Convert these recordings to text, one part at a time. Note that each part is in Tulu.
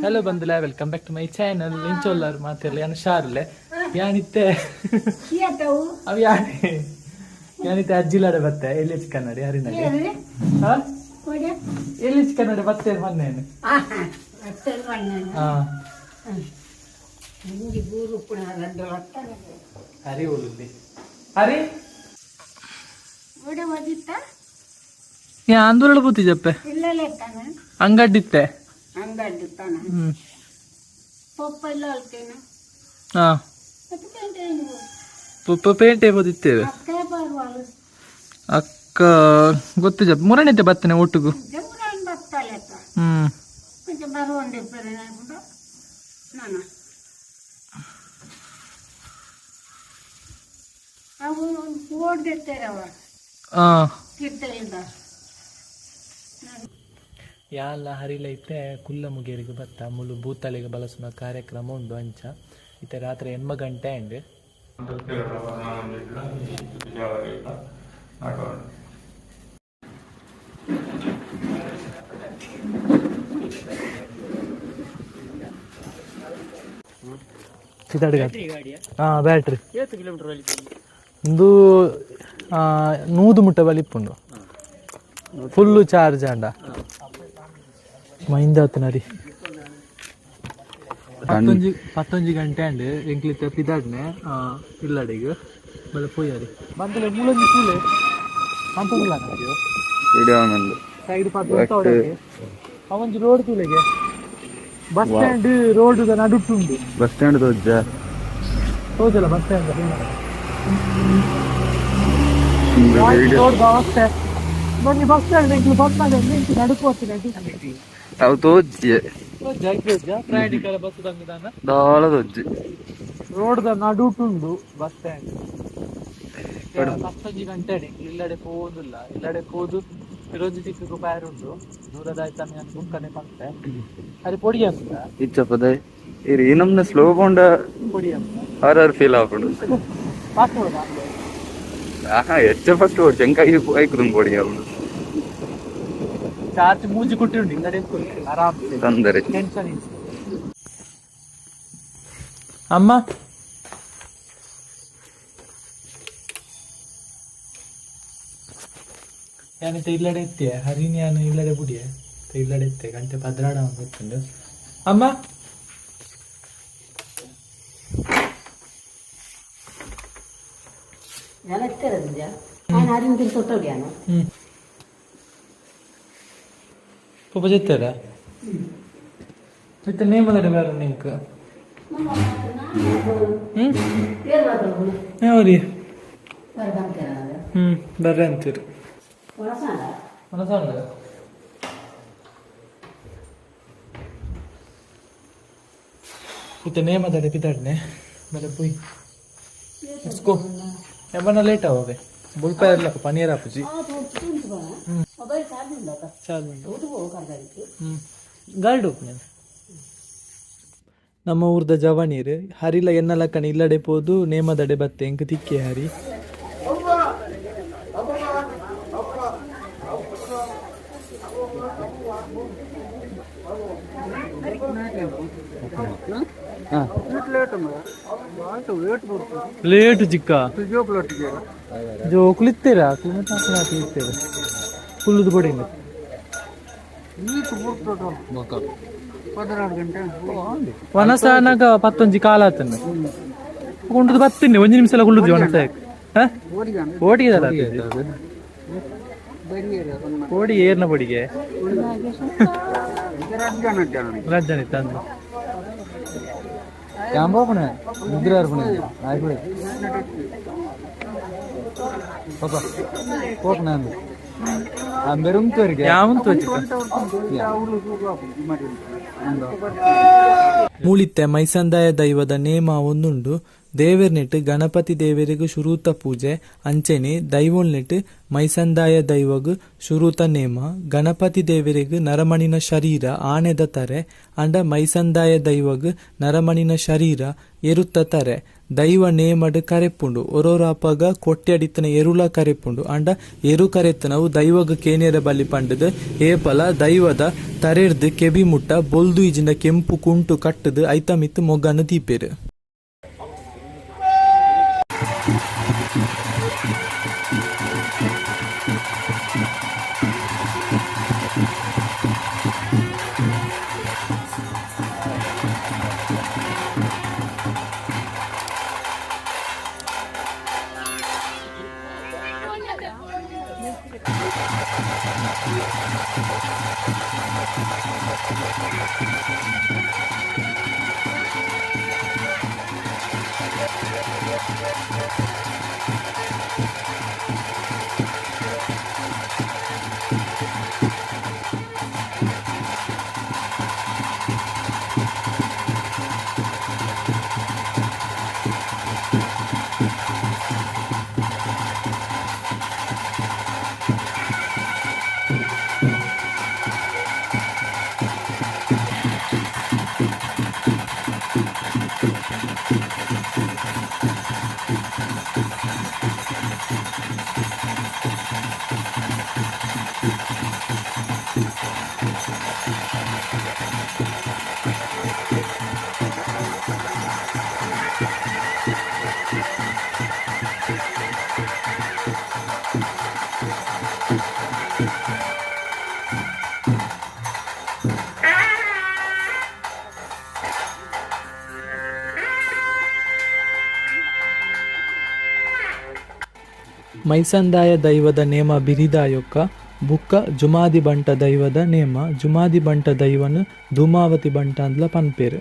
ಹಲೋ ಬಂದಿಲ್ಲ, welcome back to my channel. ಇಂಚೊಲ್ಲಾರು ಮಾತಿರ್ಲಿ ಯಾನು ಶಾರ್ಲೆ ಯಾನಿತ್ತೆ ಅವ್ ಯಾನೆ ಯಾನಿತ್ತೆ ಅಜ್ಜಿಲಾಡೆ ಬತ್ತೆ ಎಲ್ಲಿ ಕನ್ನಡ ಯಾರಿನಲ್ಲಿ ಹಾ ಎಲ್ಲಿ ಕನ್ನಡ ಬತ್ತೆ ಮೊನ್ನೆ. ಹಾ, ಹರಿ ಉಳ್ಳಿ ಹರಿ. ಆಂದೋಲನ ಬೂತಿಜಪ್ಪೆ ಅಂಗಡ್ಡಿತ್ತೆ. ಹ್ಮ್. ಹಾ, ಪಪ್ಪ ಪೇಂಟೆ ಬೋದಿತ್ತೇವೆ. ಅಕ್ಕ ಗೊತ್ತಿಜ ಮುರಣಿತೆ ಬತ್ತನೆ ಒಟ್ಟಿಗೂ. ಹ್ಮ್. ಹಾ, ಯಾಲ ಹರಿಲೈತೆ ಕುಲ್ಲ ಮುಗೇರಿಗೆ ಬತ್ತ ಮುಲು ಬೂತಳಿಗೆ ಬಳಸುವ ಕಾರ್ಯಕ್ರಮ ಉಂಡು ಅಂಚ. ಇತ್ತೆ ರಾತ್ರಿ 8 ಗಂಟೆ ಅಂಡ್ ಹಾ ಬ್ಯಾಟ್ರಿ ಒಂದು 100 ಮುಟ್ಟ ಬಲಿಪುಂಡು ಫುಲ್ಲು ಚಾರ್ಜ್ ಅಂಡ ಮೈಂದಾತನರಿ. ಪತ್ತೊಂಜಿ ಗಂಟೆ ಅಂಡ್ ಎಂಕ್ಲಿತ್ತ ಪಿದಾಡ್ನೆ ಇಲ್ಲಡಿಗ್ ಬಲ ಪೋಯಾರಿ ಬಂದಲೆ ಮೂಲೊಂಜಿ ತೂಲೆ ಮಂತೊಂದುಲ್ಲ. ವಿಡಿಯೋ ಆನಂದ್. ಸೈಡ್ ಪತ್ತು ಅವೊಂಜಿ ರೋಡ್ ತೂಲೆಗೆ ಬಸ್ ಸ್ಟ್ಯಾಂಡ್ ರೋಡ್ ನಡುಟುಂಡು. ಬಸ್ ಸ್ಟ್ಯಾಂಡ್ ತೋಜ್ಜ. ತೋಜಲ್ಲ ಬಸ್ ಸ್ಟ್ಯಾಂಡ್ ರೋಡ್ ಅವಸ್ಥೆ ಬನ್ನಿ. ಬಸ್ ಸ್ಟ್ಯಾಂಡ್ ಎಂಕ್ಲು ಬಂದಾಗ ಎಂಕ್ ನಡುಕು ಹೋಗ್ತೀನಿ. ಅವು ತೋಜ್ಜೆ. ಪ್ರಯಾಣಿಕರ ಬಸ್ ತಂಗಿದಾನ. ದಾಲ ತೋಜ್ಜಿ. ರೋಡ್ ದ ನಡುಟುಂಡು ಬಸ್ ಸ್ಟ್ಯಾಂಡ್. ಪತ್ತೊಂಜಿ ಗಂಟೆ ಅಡಿ ಇಲ್ಲಡೆ ಪೋದುಲ್ಲ ಇಲ್ಲಡೆ ಪೋದು ಪಿರೊಂಜಿ ತಿಕ್ಕು ಪ್ಯಾರ್ ಉಂಡು ದೂರದ ಆಯ್ತಾನೆ ಬುಕ್ಕನೆ ಪಂತೆ ಅರೆ ಪೊಡಿ ಅಂತ. ಇಚ್ಚಪದ ಇರಿ ಈ ನಮ್ನ ಸ್ಲೋ ಪೋಂಡ. ಪೊಡಿ ಅಂತ. ಆರ್ ಆರ್ ಫೀಲ್ ಆಪುಂಡು. ಫಾಸ್ಟ್ ನೋಡುದ. ಆಹಾ, ಎಚ್ಚ ಫಸ್ಟ್ ಓಡ್ ಚೆಂಕಾಯಿ ಐಕುದು ಪೊಡಿ ಆಪುಂಡು. ಚಾರ್ಜ್ ಮೂಜಿ ಕುಟ್ಟಿ ಉಂಡು ಇಲ್ಲಡೆ ಆರಾಮ್. ತೊಂದರೆ. ಟೆನ್ಷನ್ ಇಲ್ಲ ಅಮ್ಮ. ಯಾನಿತ ಇಲ್ಲಡೆ ಇತ್ತೆ ಹರಿನಿ ಯಾನು ಇಲ್ಲಡೆ ಬುಡಿಯೆ ಇಲ್ಲಡೆ ಇತ್ತೆ ಗಂಟೆ 12 ಗೊತ್ತುಂಡು ಅಮ್ಮ. ಹ್ಮ್, ಪಪ್ಪ ಜೊತೆರ ಇತ್ತೆ ನೇಮದಡೆ ಬೇರೆ ನಿಂಕ್. ಹ್ಮ್ ಯಾವ್ರಿ. ಹ್ಮ್, ಬರ್ರೆ ಅಂತೀರಿ ಮನಸಾಂಡ. ಇತ್ತೆ ನೇಮದಡೆ ಪಿದಾಡ್ನೆ ಮೇಲೆ ಪುಯ್. Let's go. ಎಬ್ಬನ ಲೇಟ್ ಆವವೆ ಬುಲ್ಪ ಇರ್ಲಕ್ಕ ಪನೀರ್ ಆಪುಜಿ. ಚಾರ್ಜ್ ಉಂಟು. ಹ್ಮ್, ಗಾರ್ಡ್ ಓಪನ್ ನಮ್ಮ ಊರ್ದ ಜವನೀರ್ ಹರಿಲ ಎನ್ನ ಲಕ್ಕಣ ಇಲ್ಲಡೆ ಪೋದು ನೇಮದಡೆ ಬತ್ತೆ ಎಂಕ್ ತಿಕ್ಕೆ ಹರಿ. ಲೇಟ್ ಚಿಕ್ಕ ಜೋಕುಲಿತ್ತೀರಾ ಕುಳಿತೀರ ಕುಲ್ಲುದು ಕೊಡಿ. ವನಸನಾಗ ಪತ್ತೊಂಜಿ ಕಾಲ ಆತನ ಕೊಂಡದು ಬತ್ತೀನಿ ಒಂಜಿ ನಿಮಿಷ ಎಲ್ಲ ಕುಳ್ಳುದು ವನಸ ಓಟಿಗೆ ಓಡಿ ಏರ್ನ ಬಡಿಗೆ ರಜ್ಜನ ಇತ್ತು ಅಂದು. ನಿದ್ರೆ ಪಾಪ ಹೋಗ್ನ ಅಂಬೆರುಂತವರಿಗೆ. ಮೂಳಿತ್ತೆ ಮೈಸಂದಾಯ ದೈವದ ನೇಮ ಒಂದುಂಡು. ದೇವೆರ್ನೆಟ್ ಗಣಪತಿ ದೇವರಿಗೂ ಶುರೂತ ಪೂಜೆ ಅಂಚೆನೆ ದೈವೊಲ್ನೆಟ್ ಮೈಸಂದಾಯ ದೈವಗ್ ಶುರೂತ ನೇಮ. ಗಣಪತಿ ದೇವರಿಗ್ ನರಮಣಿನ ಶರೀರ ಆನೆದ ತರೆ ಅಂಡ ಮೈಸಂದಾಯ ದೈವಗ್ ನರಮಣಿನ ಶರೀರ ಎರುತ್ತ ತರೆ. ದೈವ ನೇಮಡ್ ಕರೆಪುಂಡು. ಒರೋರ ಅಪಗ ಕೊಟ್ಯಡಿತ್ತಿನ ಎರುಲ ಕರೆಪುಂಡು. ಆಂಡ ಎರು ಕರೆತ್ತನವು ದೈವಗ್ ಕೇನೆರೆ ಬಲ್ಲಿ ಪಂಡುದು ಏಪಲ ದೈವದ ತರೆರ್ದ್ ಕೆಬಿ ಮುಟ್ಟ ಬೊಲ್ದು ಇಜಿಂಡ ಕೆಂಪು ಕುಂಟು ಕಟ್ಟುದು ಐತ ಮಿತ್ತ್ ಮೊಗನ್ ದೀಪೆರ್. ಮೈಸಂದಾಯ ದೈವದ ನೇಮ ಬಿರಿದಾಯೊಕ್ಕ ಬುಕ್ಕ ಜುಮಾದಿ ಬಂಟ ದೈವದ ನೇಮ. ಜುಮಾದಿ ಬಂಟ ದೈವನ್ ಧೂಮಾವತಿ ಬಂಟ ಅಂದ್ಲ ಪನ್ಪೆರ್.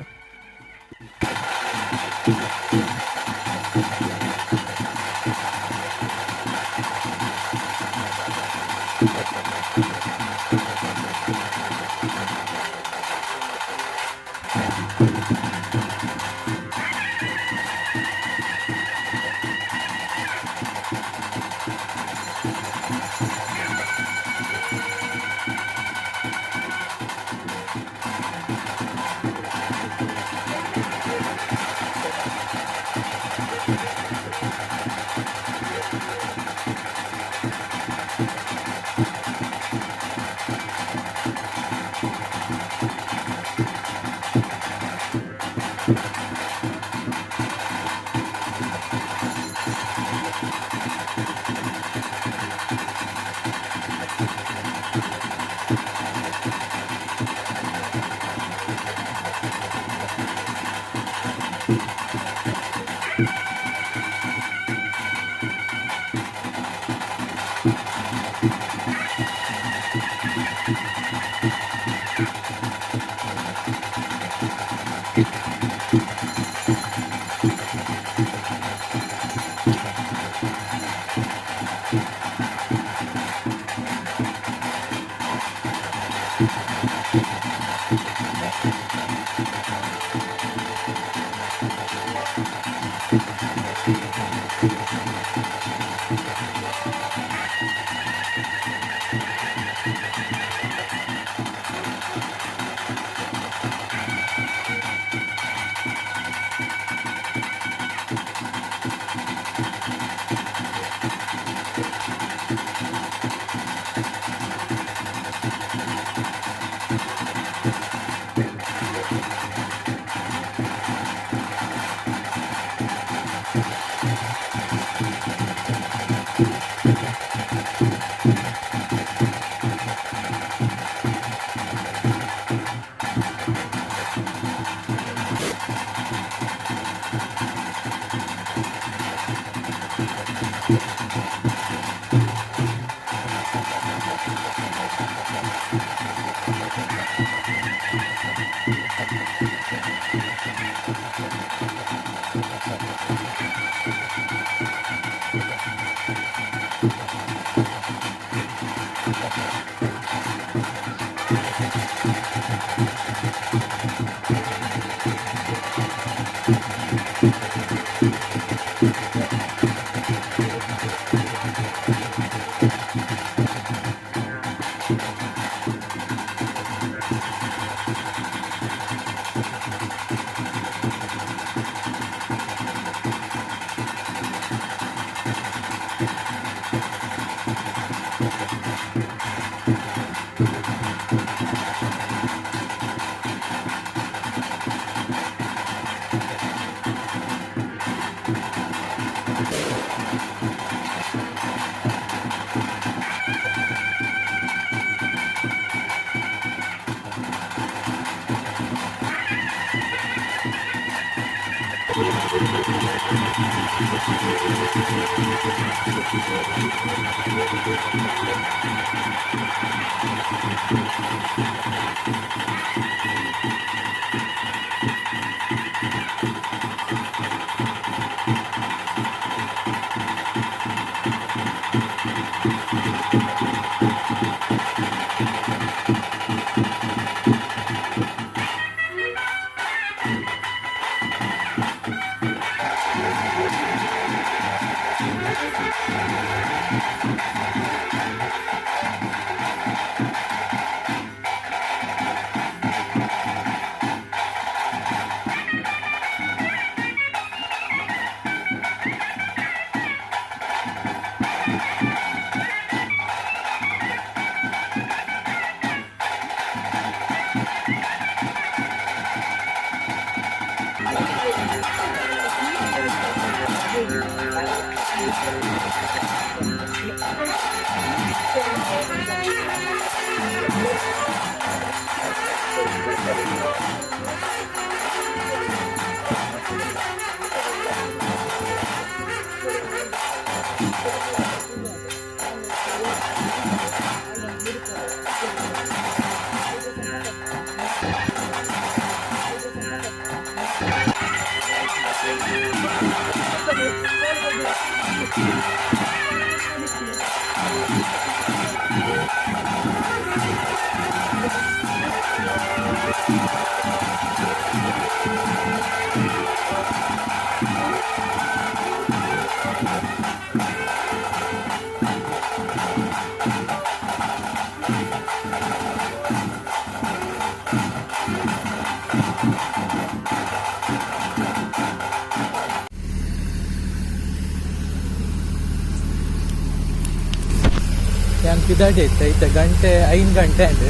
ಯಾನ್ ಪಿದಾಡೆ ಇತ್ತೆ ಇತ್ತೆ ಗಂಟೆ 5 ಗಂಟೆ ಆಂಡ್.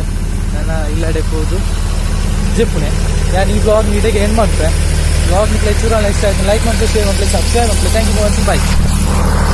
ನಾನು ಇಲ್ಲಡೆ ಪೋದು ಜೆಪ್ಪುನೆ. ಯಾನ್ ಈ ಬ್ಲಾಗ್ ಇಡೆಗೆ ಏನು ಮಾಡ್ತೆ ಬ್ಲಾಗ್ ನಿಕ್ಲೆ ಚೂರಾಲ ಇಷ್ಟ ಆಯ್ತು ಲೈಕ್ ಮಾಡ್ತೆ, ಶೇರ್ ಮಾಡ್ತೆ, ಸಬ್ಸ್ಕ್ರೈಬ್ ಮಾಡ್ತೆ. Thank you for watching, bye.